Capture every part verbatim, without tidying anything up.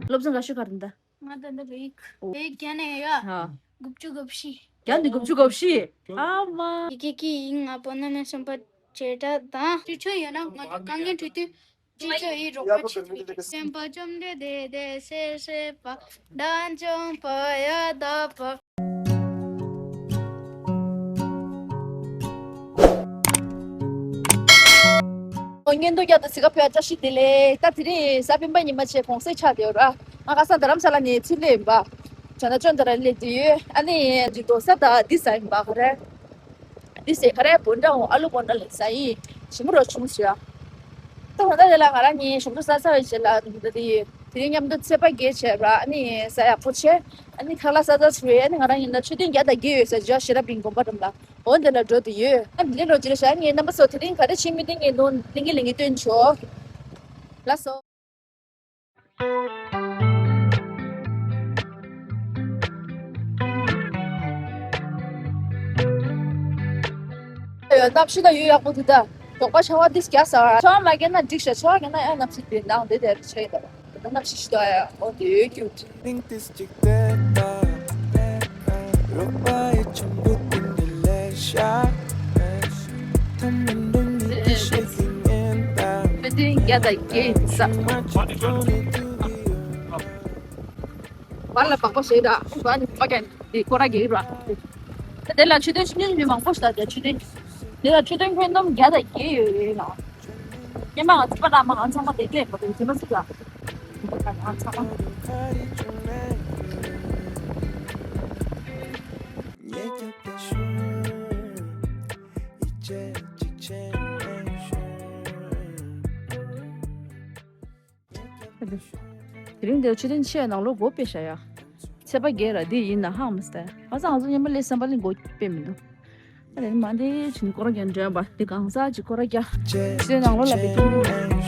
སློབ་ཚན་ག་ཤོད་ག་རེད་ད། ང་ད་ལྟ་བེག་ཨོ། བེག་བརྒྱ་ནས་ཡ། ཧ། དགུ་བཅུ་གོ་བཞི། བརྒྱ་ནས་དགུ་བཅུ་གོ་བཞི། ཨ་མ། ཡི་གེ་ཀི་ཡིན་ང་པོ་ན་ན་སོན་པ་ཇེ་ཏྲ་དང་། ཅི་ཆོ་ཡོད་ན་ང་དཀའ་ངལ་འཕྲད་དུས་ཅི་ཆོ་ཡི་རོགས་པ་བྱེད་ཐུབ་ཀྱི། སེམས་པ་བཅོམ་འདྲེ་དེ་དེ་སེ་སེ་པ་དང་བཅོམ་པ་ཡ་ད་པ། ཨོ་ཉན་དུ་རྒྱ་དང་སི་ཀ་ཕེ་བཀྲ་ཤིས་བདེ་ལེགས། ད་དེ་རིང་གཟའ་སྤེན་པ་ཉི་མ་བྱས་གུང་སེང་ཆགས་བསྡད་ཡོད་ར། ང་ཁ་སང་རྡ་རམ་ས་ལ་ནས་ཚུར་སླེབས་ཡིན་པ། ཇ་ན་ཅོན་ད་ར་སླེབས་བསྡད་ཡོད། ཨ་ནི་ཇི་དོ་ས་ད་འདི་ཟ་ཡིན་པ་ག་རེ། འདི་ཟེ་ག་རེ་བོན་ཌ་འོང་ཨ་ལུ་བོན་ཌ་ལ་ཟ་ཡིན། ཞིམ་པོ་རོ་བྱུང་ཟེར་ཡ། ད་ད་ལྟ་དེ་ལ་ང་རང་གཉིས་ཞོགས་པ་ཟ་ཚར་བའི་རྗེས་ལ་འདི་འདི་དེ་རིང་མཉམ་དུ་ཚོད་དཔག་བརྒྱབ་བྱས་ར། ཨ་ནི་ཟ་ཡག་པོ་བྱས། ཨ་ནི་ཁ་ལག་ཟ་ཚར་ཚུར་རེད། ཨ་ནི་ང་རང་གཉིས་ལ་མཆོད་རྟེན་བརྒྱ་དང་བརྒྱད་ཡོད་ཟེར་ཇོ་ཤེ་ར་བིན་དགོན་པ་འགྲམ་ལ་འོ་འདི་ལ་འགྲོ་དུ་ཡོད། ཨ་འདི་ལས་འགྲོ་རྗེས་ལ་ཞག་ངའི་རྣམ་པ་ཚོ་དེ་རིང་ག་རེ་བྱེད་མི་དེ་ངས་ནོ་ལིང་གི་ལིང་གི་སྟོན་ཆོག་ལགས་སོ། ཡོད་གནམ་གཤིས་ད་ཡོད་ཡག་པོ་འདུག་ད། ཞོགས་པ་ཆར་པ་འདི་རྒྱག་ས་ཆར་པ་མ་རྒྱག་ན་འགྲིག་ཤག་ཆར་པ་རྒྱག་ན་ཡང་གནམ་གཤིས་འདི་ནང་འདི་དེར་ཆགས་ཡོད་ད། གནམ་གཤིས་ཤི་ད་ཡ་འོ་འདི་ཡོད་ཀྱི་འདུག་བར་ལ་བག་པ་བྱེད་དྲ། བར་ནི་བག་ཀྱང་འདི་སྐོར་ར་གྱིས་ར། དེ་ལ་མཆོད་རྟེན་ཆུང་ཆུང་མི་མང་པོ་ཞིག་དང་མཆོད་རྟེན། དེ་ལ་མཆོད་རྟེན་ཁོན་སྡོམ་བརྒྱ་དང་བརྒྱད་ཡོད་ཡོད་ལ། སྙེ་མ་ང་ཚོ་པ་ལ་མ་ང་ཚང་མ་དེ་དེ་མ་དེ་དེ་མ་ཟིག་ལ། ང་ཚང་མ། དེ་རིང་འདིར་མཆོད་རྟེན་ཆེ་ནང་ལོགས་སྒོ་ཕྱེ་བཞག་ཡ། ཚེས་པ་བརྒྱད་ལ་འདི་ཡིན་ན་ཧང་མི་སྟེ། ང་ཚོ་ང་ཚོ་ཉི་མ་ལས་བསམ་པ་ལས་སྒོ་ཕྱེ་མི་འདུག་ཨ་རེ་མ་འདི་ཕྱིན་སྐོར་རྒྱག་འགྲོ་བ་འདི་གང་ཟག་ཅིག་སྐོར་རྒྱག་མཆོད་རྟེན་ནང་ལོགས་ལ་བེད་སྤྱོད་མི་འདུག་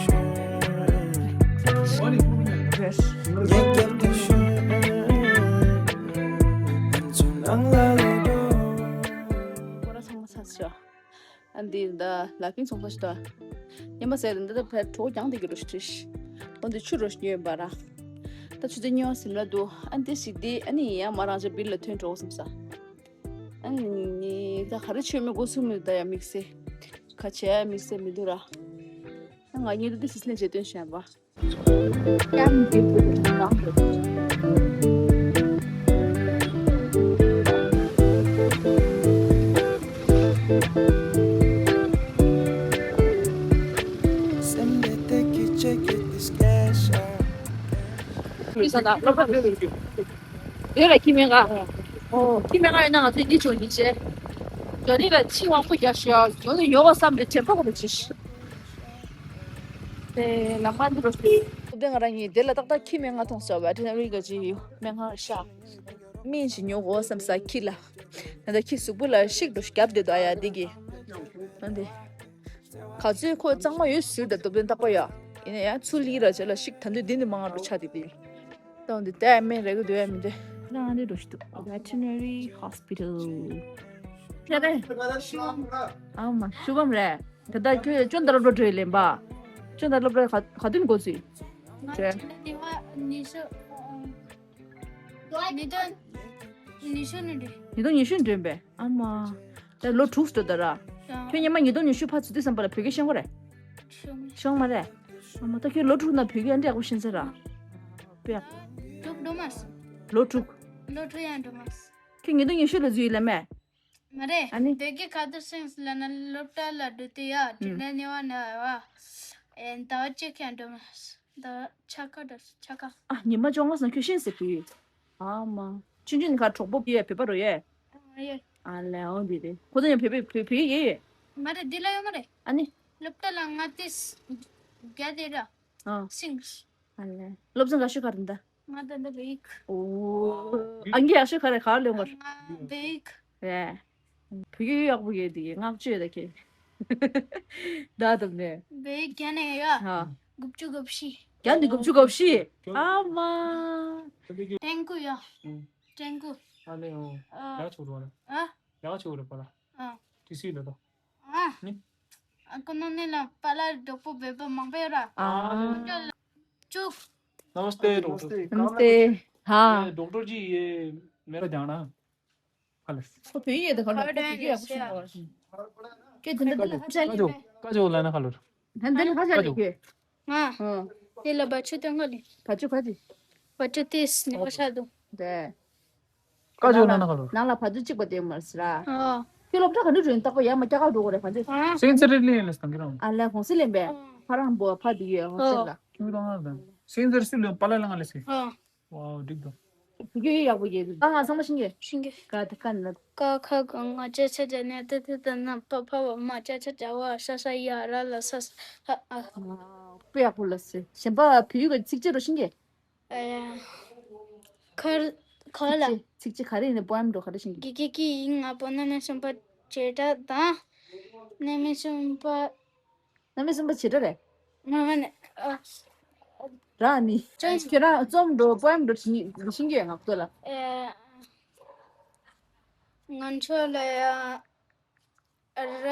སྐོར་ར་ཚང་མ་ཚར་ཤག་ཨ་འདི་ད་ལ་ཕིང་ཚོང་ས་ཞིག་ད། ཉི་མ་ཟེར་འདི་ད་ཕར་གྲོགས་ཀྱང་འདི་གི་རུ་ཤི་ཤི། འོ་འདི་ཆུ་རུ་ཤི་ཉོས་པ་ར། ད་ཆུ་ཚོད་གཉིས་པ་ཟིན་ལ་འདུག་ཨ་འདི་ཞིག་འདི་ཨ་ནི་ཡང་མ་རང་ཅག་བིར་ལ་ཐོན་འགྲོ་བསམ་ས། ཨ་ནི་ད་ག་རེ་ཆོས་མེད་སྒོ་སྲུང་མེད་ད་ཡ་དམིགས་བསལ། ཁ་ཆེ་ཡ་དམིགས་བསལ་མི་འདུག་ར། ཨ་ང་གཉིས་ད་འདི་ཞིག་ལན་བྱེད་དོན་བཤད་པ། ལོས་ས་ན་སློབ་གྲྭ་འདི་ལ་ཁྱི་མེད་ང་། ཨོ་ཁྱི་མེད་ང་ཡོད་ན་ང་ཚོས་འདི་ཆོག་ཡིན་ཆེ། ཇོ་ནི་ལ་ཕྱི་དབང་པོ་རྒྱག་ཤོག་ཇོ་ནི་ཡོད་པ་བསམ་པའི་དྲན་པ་གོ་རུ་ཆེ་ཤི། དེ་ལམ་ཁ་འདི་རུ་སྟེ། སྟབས་བདེ་ང་རང་གཉིས་དེ་ལ་ཏག་ཏག་ཁྱི་མེད་ང་མཐོང་ས་བེ་ཊི་ནེ་རི་ག་ཅི་ཡོད་མེད་ང་ཤ། སྨན་ཞིག་ཉོ་དགོས་བསམ་ས་ཁྱི་ལ། ད་ལྟ་ཁྱི་གཟུགས་པོ་ལ་ཤིག་འགྲོ་རྒྱབ་བསྡད་འདུག་ཡ་འདི་གི། ཨ་འདི། ག་ཚོད་ཁོ་གཙང་མ་ཡོད་ཟེར་ད་སྟབས་བདེ་རྟག་པ་ཡ། ཡིན་ན་ཡང་ཚུར་ལི་ར་བྱས་ལ་ཤིག་ད་འདོད་འདི་ནི་མང་ང་འགྲོ་ཆ་དེ་དེ། ད་འདི་ལྟ་ཡ་སྨན་རེ་གི་འདོད་ཡ་མི་འདོད། ང་འདི་འགྲོ་ཤི་འདུག Veterinary Hospital། ཁྱེད་རེད། ཨ་མ་ཤུ་བམ་རེད། ད་ལྟ་ཁྱོད་ཅོན་ཏ་སློབ་གྲྭ་འགྲོ་ཡི་ལེན་པ། ཅོན་ཏ་སློབ་གྲྭ་ག་ག་དུས་འགོ་ཚུགས། ང་ཚོ་ལ་དེ་བ་ཉི་ཤུ་ཉི་སྟོང་ཉི་ཤུ་ནས་འགྲོ། ཉི་སྟོང་ཉི་ཤུ་འགྲོ་པས་ཨ་མ། ད་ལོ་དྲུག་འགྲོ་ད་ར། ཁྱོད་སྔོན་མ་ཉི་སྟོང་ཉི་ཤུ་ཕར་ཚུར་དུས་ཙམ་པ་ལ་བོད་སྐད་ཤེས་ཀྱི་རེད། ཤེས་མ་རེད། ཨ་མ་ད་ཁྱོད་ལོ་དྲུག་ནང་བོད་སྐད་ཨ་འདྲ་ཡག་པོ་ཤེས་ཚར་ར། དཔེ། དྲུག་འགྲོ་མ་སོང་། ལོ་དྲུག་ལོ་དྲུག་ཡང་འགྲོ་མ་སོང་། ཁྱོད་ཉི་སྟོང་ཉི་ཤུ་ལ་འཛུལ་ཡོད་ལ་མེད། མ་རེད། ཨ་ནི། བོད་སྐད་ག་དུས་ཤེས་ལབ་ན་སློབ་གྲྭ་ལ་འགྲོ་དུས་ཡ་དྲིན་ལན་ཉེ་བ་ན་བ། ཨེ་ཟླ་བ་གཅིག་ཀྱང་འགྲོ་མ་སོང་། ཟླ་བ་ཆ་ཀ་འགྲོ་སོང་ཆ་ཀ་ཨ་ཉི་མ་བཅོ་ལྔ་སོང་ཁྱོད་ཤེས་ཟེར་བུ་ཡོད། ཨ་མ། ཆུང་ཆུང་ནི་ཁ་གྲོགས་པོ་བུ་ཡོད་བོད་པ་རོ་ཡོད། ཨ་ཡོད། ཨ་ལས་འོ་འདི་རེད་ཁོ་ཚོ་ཡང་བོད་པའི་བོད་བོད་ཡོད་ཡོད། མ་རེད་འདི་ལ་ཡོད་མ་རེད། ཨ་ནི། སློབ་གྲྭ་ལ་ང་ཏིས་རྒྱ་དེ་ར། ཨ། སིང་། ཨ་ལས། སློབ་ཚན་ག་ཤོད་ག་རེ་འདི། ང་ད་ལྟ་བེག་ཨོ། ཨང་ཀི་ཡག་ཤོས་ག་རེ་ག་ལེན་བར། ང་བེག་རེད། བུ་ཡུ་ཡག་པོ་ཡོད་དེ་བསྔགས་བརྗོད་ད་ཁྱེད། ད་དུ་ནས། བེག་རྒྱ་ནས་ཡ། ཧ། དགུ་བཅུ་གོ་བཞི། རྒྱ་འདི་དགུ་བཅུ་གོ་བཞི། ཨ་མ། ཀྲེང་ཀུ་ཡ། ཀྲེང་ཀུ། ཨ་ལེ་ཨོ། ཡག་ཆོག་རོ་ལ། ཨ། ཡག་ཆོག་རོ་པ་ལ། ཨ། ཏི་སི་ལ་ད། ཨ། ནི། ཨ་ཀོ་ནོ་ནི་ལ་པ་ལ་རྡོག་པོ་བེ་པ་མང་པོ་ཡོད་ར། ཨ། ཅུག नमस्ते डॉक्टर। नमस्ते। हाँ। ये डॉक्टर जी, ये मेरा जाना। हेलो। तो फिर ये देखो, डॉक्टर फिर ये कुछ नहीं। के दिन का जो, का जो लाना खा लो। हंदन खा जा के। हाँ। हाँ। ये ला बच्चों तंग ले। बच्चों खा जी। बच्चों तीस ने बसा दो। दे। का जो लाना खा लो। ना ला भाजू चिक बदे मर सरा। हाँ। के लोग का खंडू जोइन तक या मैं क्या का डोगरे भाजू। हाँ। सेंसर ले ले संग रहा। अल्लाह कौन से लेंबे। हाँ। फराम बो फा दिए हो हाँ। सला। क्यों लाना था? सेंसर से ले पला लगा ले से। हाँ। ཝའོ། འགྲིག་འདུག་ཕ་གི་ཡག་པོ་ཡོད། ཨ་ང་ཚང་མ་ཤེས་ཀྱི། ཤེས་ཀྱི། ག་ད་ག་ན། ཀ་ཁ་ག་ང་ཅ་ཆ་ཇ་ན་ཏ་ཐ་ད་ན་པ་ཕ་བ་མ་ཅ་ཆ་ཇ་བ་ཤ་ཤ་ཡ་ར་ལ་ས་ས་ཧ་ཨ། དཔེ་ཡག་པོ་ལ་སེ། གཞན་པ་བོད་ཡིག་གི་ཚིགས་བཅད་རོ་ཤེས་ཀྱི། ཨ། ཁར་ཁ་ལ། ཚིགས་བཅད་ག་རེ་ཡིན་ནི་པོ་ཨེམ་འགྲོ་ག་རེ་ཤེས་ཀྱི། གི་གི་གི་ཡིན་ང་པོ་ན་མེ་སུམ་པ་ཇེ་ཏ་དང་། ན་མེ་སུམ་པ། ན་མེ་སུམ་པ་ཇེ་ཏ་རེད། ང་ང་ནི་ཨ། ར་ནི། ཅང་། ཁྱེད་རང་རྩོམ་འགྲོ་པོ་ཨེམ་འགྲོ་བྱེད་ཤིང་གི་ང་ཚོ་ལ། ཨེ། ང་ཚོ་ལ་ཡ་ར་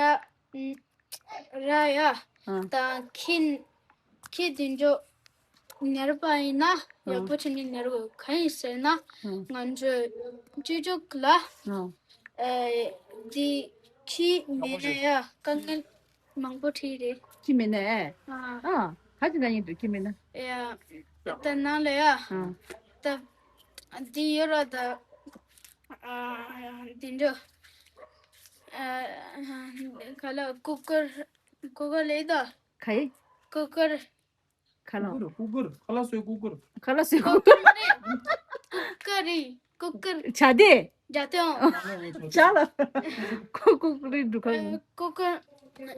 ར་ཡ་ཨ། དང་ཁྱི་ཁྱི་དེ་འཇོ་ཉར་པ་ཡིན་ན་ཡག་པོ་བྱས་ནས་ཉར་དགོས། གང་ཡིན་ཟེར་ན་ང་ཚོས་སྤྱི་ཚོགས་ལ་ཨ། ཨེ་འདི་ཁྱི་མེད་ན་ཡ་དཀའ་ངལ། མང་པོ་བྲིས་རེད། ཁྱི་མེད་ན་ཨེ། ཨ། ཨ། ག་ཅི་ན་ཡིན་འདུག་ཁྱི་མེད་ན། ཡ། ད་ནང་ལ་ཡ། ཨ། ད། འདི་ཡོད་ར་ད། ཨ། འདི་འདྲ། ཨ། ག་ལ་ཀུ་ཀར། ཀུ་ཀར་ལས་ད། ག་ཡི། ཀུ་ཀར། ག་ལ། ཀུ་ཀར། ཀུ་ཀར། ཁ་ལག་བཟོའི་ཀུ་ཀར། ཁ་ལག་བཟོའི་ཀུ་ཀར། ཀུ་ཀར་རེད། ཀུ་ཀར་རེད། ཀུ་ཀར། བྱ་དེ། བྱ་དེ་ཨང་། བྱ་ལ། ཀུ་ཀུ་ཀུ་རེད་འདུག་ག་ཀུ་ཀར། བྱ་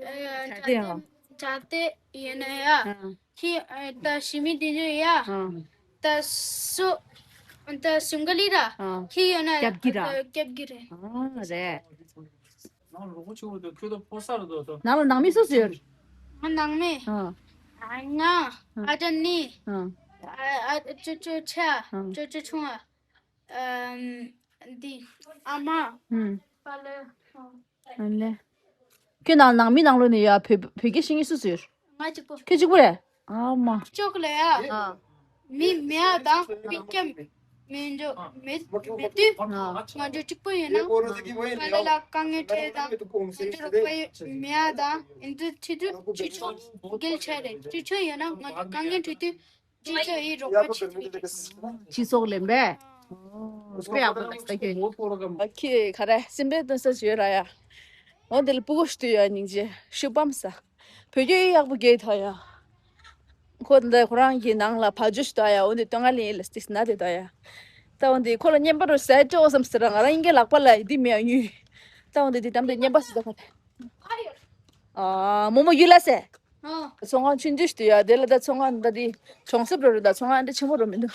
དེ་ཨང་། བྱ་དེ་ཡིན་ན་ཡ། ཨང་། ཁྱི་ད་ཞི་མི་དེ་ཚོ་ཡ། ཨང་། ད་སུ། ད་སུང་ག་ལི་ར། ཨང་། ཁྱི་ཡོད་ན་རྒྱབ་ཀྱི་ར། རྒྱབ་ཀྱི་རེད། ཨང་རེད། ནང་ལོག་ཆུ་བོ་དེ་ཁྱོད་ད་ཕོ་སར་དོ་དོ། ནང་ལ་ནང་མི་སུ་སུ་ཡོད། ང་ནང་མི། ཨ། ང་། ཨ་ཅག་ནི། ཨ། ཨ་ཅོ་ཅོ་ཆ། ཨ། ཅོ་ཅོ་ཆུང་ཨ། ཨམ། འདི། ཨ་མ། ཨུམ། པ་ལེ། ཨ་ལེ། ཁྱོད་ནང་ནང་མི་ནང་ལོགས་ནས་ཡ་བོད་བོད་སྐད་ཤེས་མཁན་སུ་སུ་ཡོད། ང་གཅིག་པོ། ཁྱོད་གཅིག་པོ་རེད། ཨ་མ། ཅོག་ལ་ཡ། ཨ། མི་མེད་ཨ་དང་མི་སྐྱམ་མེད་འཇོ་མེད་མེད་དུས། ཨ། ང་འཇོ་གཅིག་པོ་ཡིན་ན། ཨ་ལེ་ལ་དཀའ་ངལ་འཕྲད་དང་ང་འཇོ་རོགས་པ་མེད་ཨ་དང་ཨིན་དུ་ཁྲིད་དུས་ཁྱི་ཆོ་རྒྱལ་ཆ་རེད། ཁྱི་ཆོ་ཡིན་ན་ང་འཇོ་དཀའ་ངལ་འཕྲད་དུས་ཁྱི་ཆོ་ཡི་རོགས་པ་བྱེད་ཐུབ་ཀྱི་རེད། སྤྱི་ཚོགས་ལས་འབད། དཔེ་ཡག་པོ་ལ་ས་ཁྱོད། ཨ་ཁྱི་ག་རེ་སེམས་པའི་དོན་ས་ཞུ་ར་ཡ། འོ་འདི་ལ་སྤུ་གུ་ཞིག་ཡོད་སྙིང་རྗེ་ཤུ་པམ་ས། བོད་སྐད་ཡག་པོ་རྒྱག་ཐུབ་ཡ། ཁོ་འདི་ཁོ་རང་གི་ནང་ལ་བ་ཇུ་ཞིག་ཡོད་ཡ། འོ་འདི་སྟོན་ཀ་ལེན་ལ་སྟིས་ན་དེ་ཡོད་ཡ། ད་འོ་འདི་ཁོ་ལ་བརྙན་པར་རུ་ཟས་སྤྲོ་བསམ་ཟེར་ར། ང་རང་ཡིན་གྱི་ལག་པ་ལ་འདི་མེད་ཡ་ཉུལ། ད་འོ་འདི་འདི་དམ་དུ་བརྙན་པར་ཟེར་ད་ཁ། ཨ་མོ་མོ་ཡུལ་ལ་ཟེར། ཨོ། ཚོང་ཁང་ཆུང་ཆུང་ཞིག་ཡོད་ཡ། དེ་ལ་ད་ཚོང་ཁང་ད་འདི་གྲོང་གསེབ་རུ་རེད། ད་ཚོང་ཁང་འདི་ཆེན་པོ་རུ་མི་འདུག་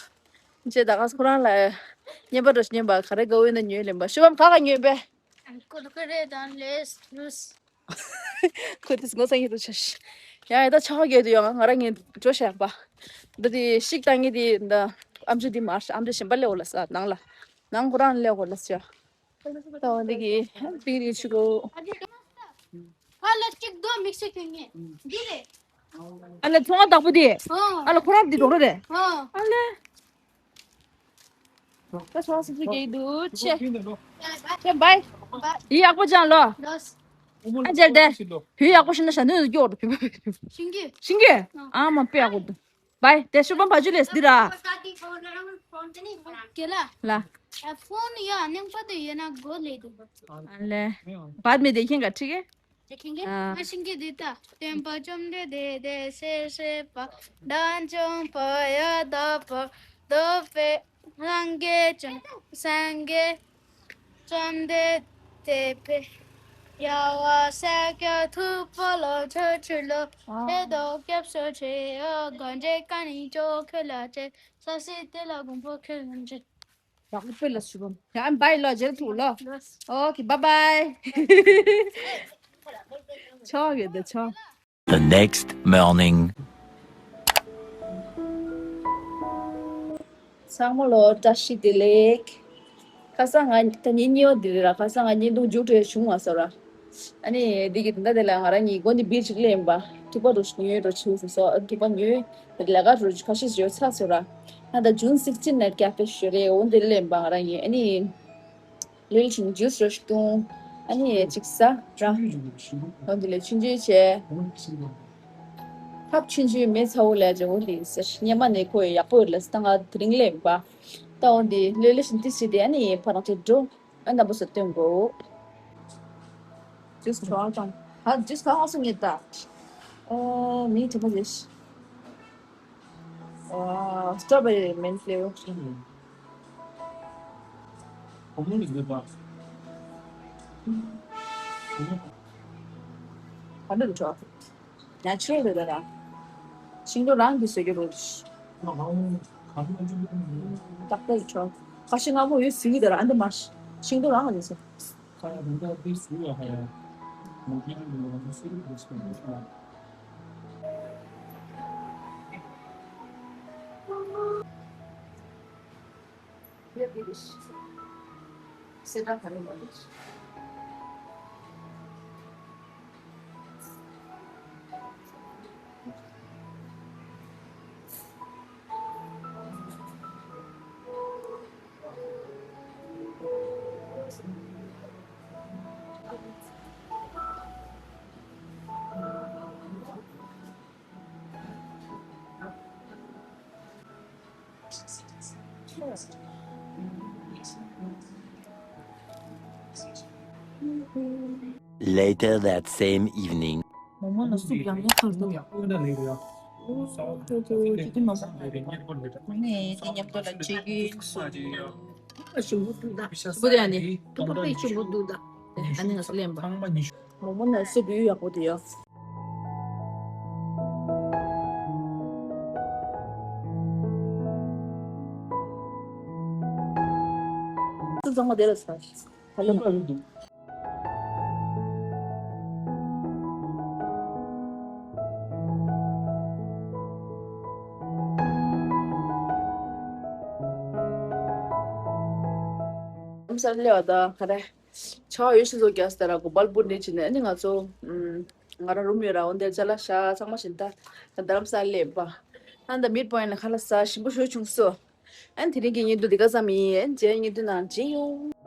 ཅེས་ད་ག་ཁོ་རང་ལ་བརྙན་པར་རུ་བརྙན་པ་ག་རེ་དགའ་བོ་ཡིན་ན་ཉོས་ལེན་པ། ཤུ་པམ་ག་ག་ཉོས་པས། ཀུར་ཀུ་རེ་དང་ལེས་ལུས། ཁོ་དེ་ངོ་ཚ་ཡིན་རུ་ཆ་ཤི། ཡང་ཡ་ད་ཆ་ཁ་རྒྱལ་དུ་ཡོང་ང་རང་ངས་འགྲོ་བཞག་པ། འདི་དེ་ཤིག་བཏང་ངེས་དེ་འདི་ཨམ་ཅོག་འདི་མར་ཨམ་ཅོག་གཞན་པ་སླེབས་འོ་ལ་ས་ནང་ལ། ནང་ཁོ་རང་སླེབས་འོ་ལ་ས། ད་འོ་འདི་གི་དེ་རིགས་ཆུ་གོ། ཁ་ལ་གཅིག་རྡོ་མིག་སེ་གྱོན་ངེས་འདི་རེད། ཨ་ལ་ཚོང་བདག་པོ་དེ། ཨོ། ཨ་ལ་ཁོ་རང་འདི་འགྲོ་རེད། ཨོ། ཨ་ལ། ད་ཆོག་སི་ཅི་གེ་དུ་ཆེ། ཆེ་བའི། ཡི་ཡག་པོ་ཅང་ལོ། ལོས། ཨ་ཇལ་དེ། བུ་ཡག་པོ་ཤི་ན་ཤ་ནུ་སྐྱོ་རུ་བུ། ཤིང་གི། ཤིང་གི། ཨ་མ་པེ་ཡག་པོ་འདུག་བའི་དེ་ཤུ་པམ་བ་ཇུ་ལེས་འདི་ར། གེ་ལ། ལ། ཨ་ཕོན་ཡ་ནེང་པ་དེ་ཡོད་ན་གོ་ལེ་དུ། ཨ་ལེ། བར་མེད་དེ་ཁྱེད་ག་ཁྲིག་གེ། ཁྱེད་ཁྱེད་ཨ། ང་ཤིང་གི་འདི་ལྟ། སྟོན་པ་བཅོམ་ལྡན་འདས་དེ་སེ་སེ་པ། དགྲ་བཅོམ་པ་ཡ་དག་པ། རྡོ་པེ་སངས་རྒྱས་བཅོམ་སངས་རྒྱས། བཅོམ་ལྡན་འདས་དེ་པེ། རྒྱལ་བ་ཤཱཀྱ་ཐུབ་པ་ལ་ཆོས་ཕྱིར་ལོ། ཨ། ཆོས་བདག་སྐྱབས་སུ་མཆི། དགོངས་འགྲེལ་བཀའ་ནི་མཆོག་ཁྱོད་ལ་གཅེས། ས་སྲིད་དེ་ལ་མགོན་པོ་ཁྱོད་ལ་མཆི། ཡག་པོ་ལ་ཞུ་བ། ཡང་བའི་ལོ་རྗེས་ཐུག་ལོ། ལོས། ཨོ་ཁེ་བའི་བའི། ཆོག་ཡོད་དེ་ཆོག The next morning. ཚང་མ་ལོ་བཀྲ་ཤིས་བདེ་ལེགས། ཁ་སང་ང་ད་ཉིན་གཉིས་པ་འདི་རེད་ར། ཁ་སང་ང་བརྙན་ཐུང་མཇུག་སྒྲིལ་བྱུང་མ་སོང་ར། ཨ་ནི་འདི་གི་ད་ལྟ་དེ་ལ་ང་རང་གཉིས་སྒོ་འདི་སྦིར་ཅིག་ལེན་པ། ཐུག་པ་རུ་ཉོས་རུ་ཆུ་སོ་སོ་ཐུག་པ་ཉོས། ལས་ཀ་རུ་ཁ་ཤས་ཡོད་ཚ་སོ་ར། ང་ད་June sixteen night cafe ཞུ་རེ་འོ་འདི་ལེན་པ་ང་རང་ཡིན། ཨ་ནི་ལིལ་ཆིན་ཇུས་རུ་བཏུང་། ཨ་ནི་ཅིག་ཟ་ར། འོ་འདི་ལས་ཆུན་ཆུན་བྱས། ཐབ་ཆུན་ཆུན་མེ་ཚ་བོ་ལས་ཅེ་འོ་ལི་ཟེར་སྙེ་མ་ནས་ཁོ་ཡག་པོ་ཡོད་ལ་སི་ད་ང་དེ་རིང་ལེན་པ། ད་འོ་འདི་ལིལ་ཆིན་ཏི་སི་དེ་ཨ་ནི་ཕ་རང་ཅེ་འགྲོ། ཨ་ན་བུ་སུ་སྟོན་གོ། ཇུས་ཁ་བ་ཀང་། ཧ་ཇུས་ཁ་བ་སུ་ངེ་ད། ཨོ་མི་ཐུ་པ་ཇེ་ཤི། ཨ་strawberry mint flavor། ཧ་འདྲ་འདྲ། Natural རེད་ད་ར། ཤིང་ཏོག་རང་གིས་བཟོས་ཀྱི་རེད། ཏག་ཏག་ཆོག་ཁ་ཤས་སྔ་མོ་ཡོད་ཟིན་གྱི་ད་ར་ཨ་འདི་མ་ཤིང་ཏོག་རང་གིས་བཟོས། Later that same evening. མོག་མོག་ལ་སུབ་ཡང་ཡང་ཐོར་འདུག་ཨོ་ཧོ་ཧོ་ཅི་དེ་མོག་མོག་ནས་དེ་མཉམ་དུ་ལ་ཅི་གི་སུབ་ཞིམ་པོ་འདུག་ད། ཞིམ་པོ་དེ་ཨ་ནི་ཏུ་པ་པེ་ཞིམ་པོ་འདུག་ད། ཨ་ནི་ང་ཚོ་ལེན་པ། མོག་མོག་ནས་སུབ་ཡུ་ཡག་པོ་དེ་ཡོད། སུ་ཚང་མ་དེ་ལ་ས། ཧ་ལམ་པ་རུ་འདུག་ཨམ་སར་ལེ་བ་ད་ག་རེ། ཆ་བ་ཡོད་ཤི་ཚོ་རྒྱ་སྟ་ར་གོ་བལ་པུར་ནས་ཕྱིན་ནས་ཨ་ནི་ང་ཚོ་ང་རང་རུམ་ཡོད་ར་འོན་ཏེ་ཅ་ལག་ཤ་ཚང་མ་བྱིན་ད་རྡ་རམ་ས་ལ་སླེབས་པ། ཨ་ནི་ད་མིཌ་པོ་ཡིན་ན་ཁ་ལག་ཟ་ཞིམ་པོ་ཞེ་པོ་བྱུང་སོ། ཨ་ནི་དེ་རིང་གི་བརྙན་ཐུང་འདི་ག་ཙམ་ཡིན། ཨ་ནི་རྗེས་བརྙན་ཐུང་ནང་མཇལ་ཡོང་།